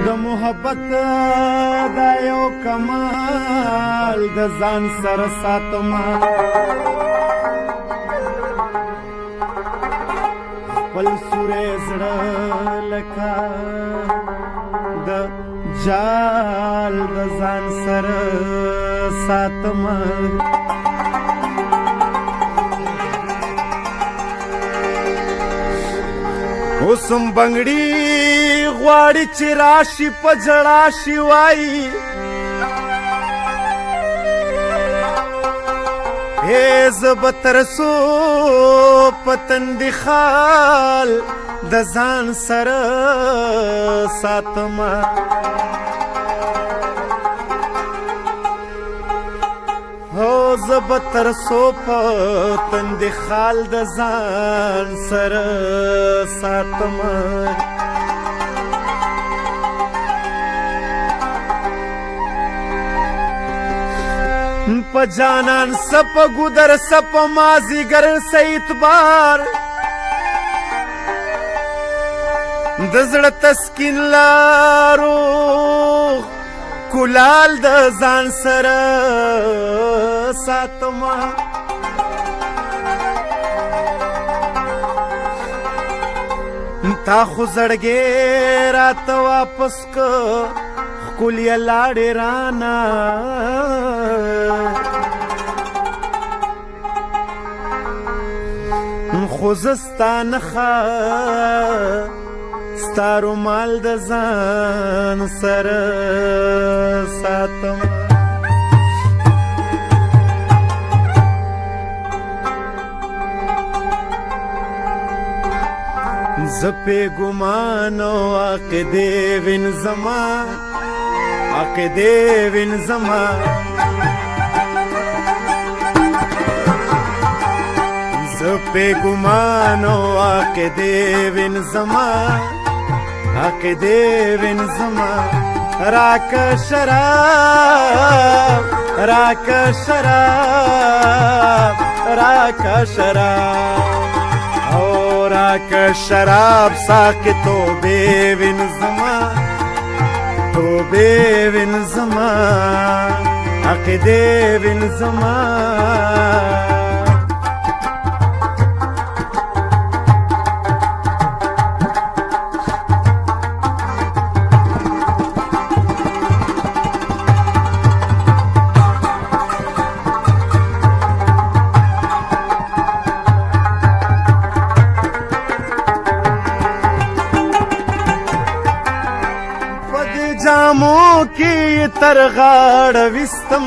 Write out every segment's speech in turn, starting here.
د محبت دا یو کمال د ځان سره ساتم. خپل سورې زړه لکه د جال د ځان سره ساتم. اوسم بنگړي غواړي چې راشي په ژړا شي وایي، هې زه به تر څو په تندي خال د ځان سره ساتم. هو زه به تر څو په تندي خال د ځان سره ساتم. په جانان سپ ګودر سپ مازیګر سیتبار، د زړه تسکین لارو کلال د ځان سره ساتم. تا خو زړګی راته واپس که ښکلې لاړې رانه، خو زه ستا نښه ستا رومال د ځان سره ساتم. زه پې ګمان او عقیدې وین زما، عقیدې وین زما. زه پې ګمان او عقیدې وین زما، عقیدې وین زما. راکه شراب، راکه شراب، راکه شراب، او راکه شراب ساقي توبې وین زما، توبې وین زما، عقیدې وین زما. جامو کې تر غاړه وستم،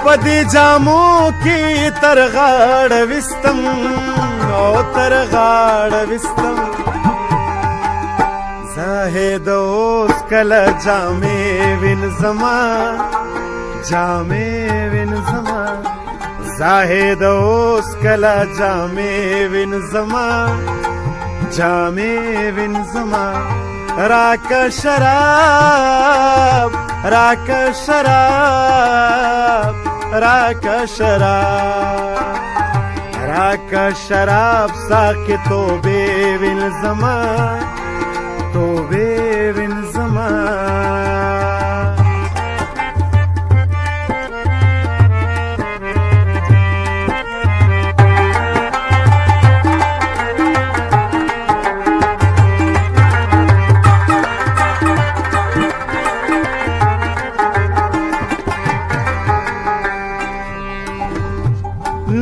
په دې جامو کې تر غاړه وستم، او تر غاړه وستم. زاهد اوس کله جامې وین زما، جامې وین زما. زاهد اوس کله جامې وین زما، جامې وین زما. راکه شراب، راکه شراب، راکه شراب، راکه شراب ساقي توبې وین زما، توبې وین زما.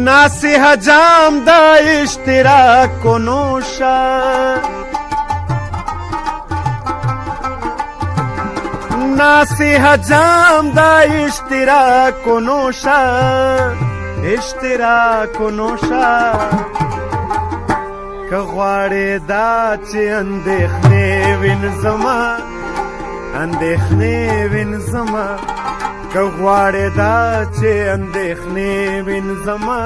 ناسیه جام د اشتراک نوشا، ناسیه جام د اشتراک نوشا، اشتراک نوشا. که غواړې دا چې اندېښنې وین زما، اندېښنې وین زما. که غواړې دا چې اندېښنې وین زما،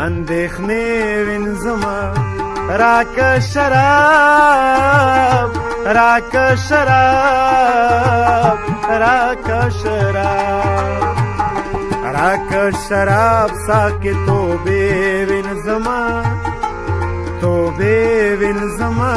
اندېښنې وین زما. راکه شراب، راکه شراب، راکه شراب، راکه شراب ساقي توبې وین زما، توبې. وینځمه.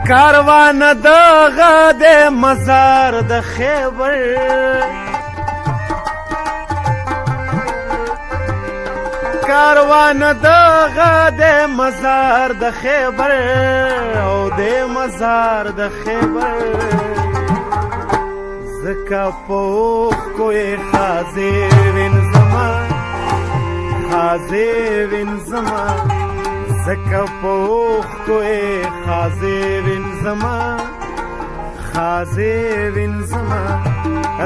کاروان دغه د مزار د خیبر، کاروان دغه د مزار د خیبر، او د مزار د خیبر، زکه پوخ کوی خازې وینځمه، خازې وینځمه، زکه پوخ کوی خازې وینځمه، خازې وینځمه.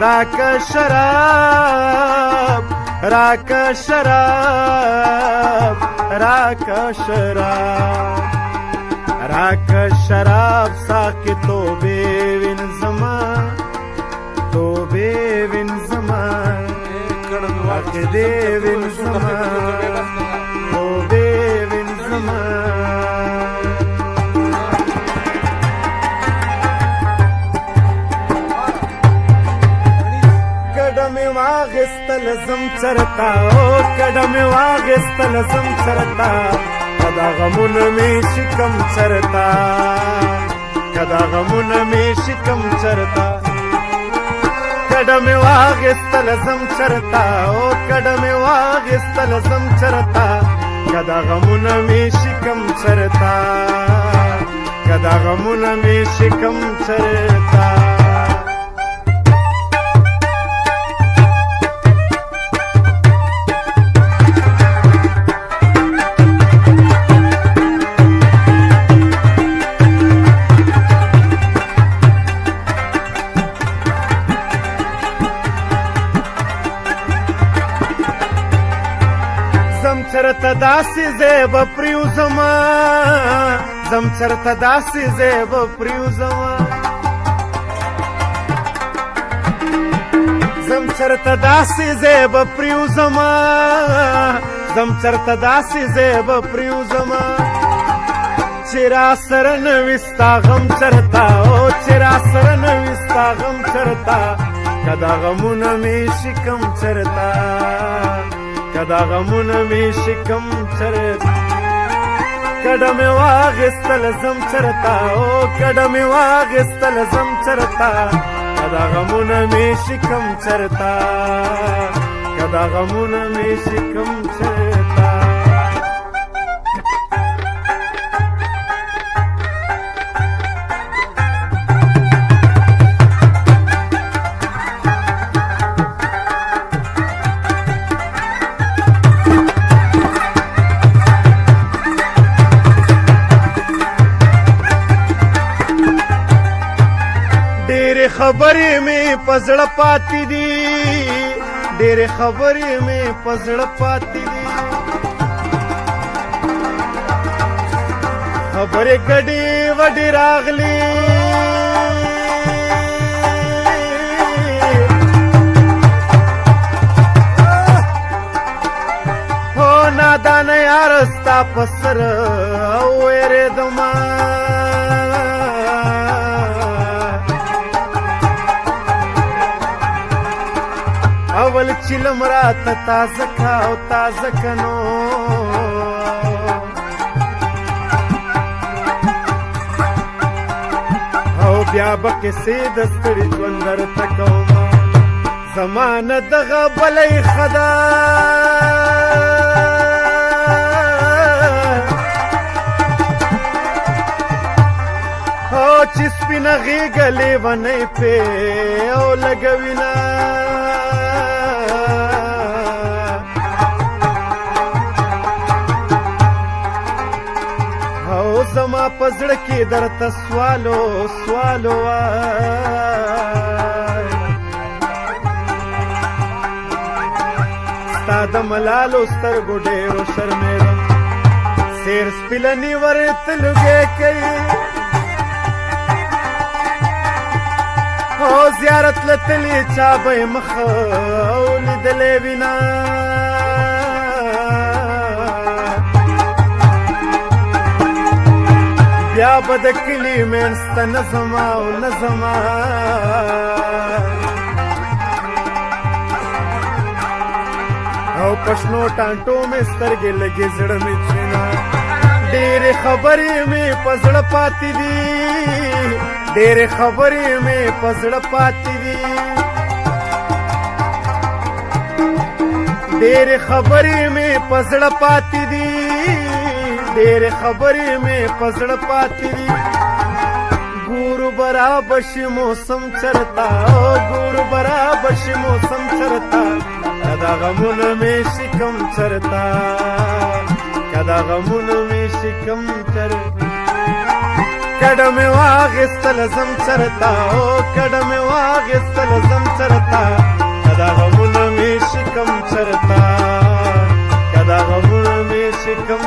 راکه شراب، راکه شراب، راکه شراب، راکه شراب ساقي توبې وینځمه، توبې وینځمه، راکه دې وینځمه، توبې وینځمه. کډه مې واخیستل زم چرتا، او کډه مې واخیستل زم چرتا، کدا غمونه مې شکم چرتا، کدا غمونه مې شکم چرتا. کډه مې واخیستل زم چرتا، او کډه مې واخیستل زم چرتا، کدا غمونه مې شکم چرتا، کدا غمونه مې شکم چرتا. زم چرته داسې زیب پریوزما، زم چرته داسې زیب پریوزما، زم چرته داسې زیب پریوزما، زم چرته داسې زیب پریوزما، چې را سره نه وي ستا غم چرته، او چې را سره نه وي ستا غم چرته، که دا غمونه مې شي کم چرته، که دا غمونه مې شي کم چرته. کډه مې واخیستل زم چرته، او کډه مې واخیستل زم چرته، که دا غمونه مې شي کم چرته، که دا غمونه مې شي کم چرته. ډېرې خبرې مې په زړه پاتې دي، ډېرې خبرې مې په زړه پاتې دي، خبرې ګډې وډې راغلې، هو نادانه یار ستا په سر وېرېدمه، اول چلم راته تازه کا او تازه کنو، او بیا به کیسې د ستړي ژوند درته کوم، زمانه دغه بلې ښه ده، او چې سپینه غېږه لېونۍ پې او لګوینه، او زما په زړه کې درته سوالو سوالو وای، ستا د ملالو سترګو ډېرو شرمېدم، سیر سپیلني ورته لوګی کوي، زیارت لتلی، چا به مخ ولیدلې وینا. بیا به د کلي منځ ته نه ځمه او نه ځمه، او پښنو ټانټو مې سترګې لګې، زړه مې چینا. ډېرې خبرې مې په زړه پاتې دي، ډېرې خبرې مې په زړه پاتې دي، ډېرې خبرې مې په زړه پاتې دي، ډېرې خبرې مې په زړه پاتې دي. ګورو برابر شي موسم چرتا، او ګورو برابر شي موسم چرتا، کدا غمونه مې شکم چرتا، کدا غمونه مې شکم چرتا. کډه مې واغستل زم چرتا، او کډه مې واغستل زم چرتا، کدا غمونه مې شکم چرتا، کدا غمونه مې شکم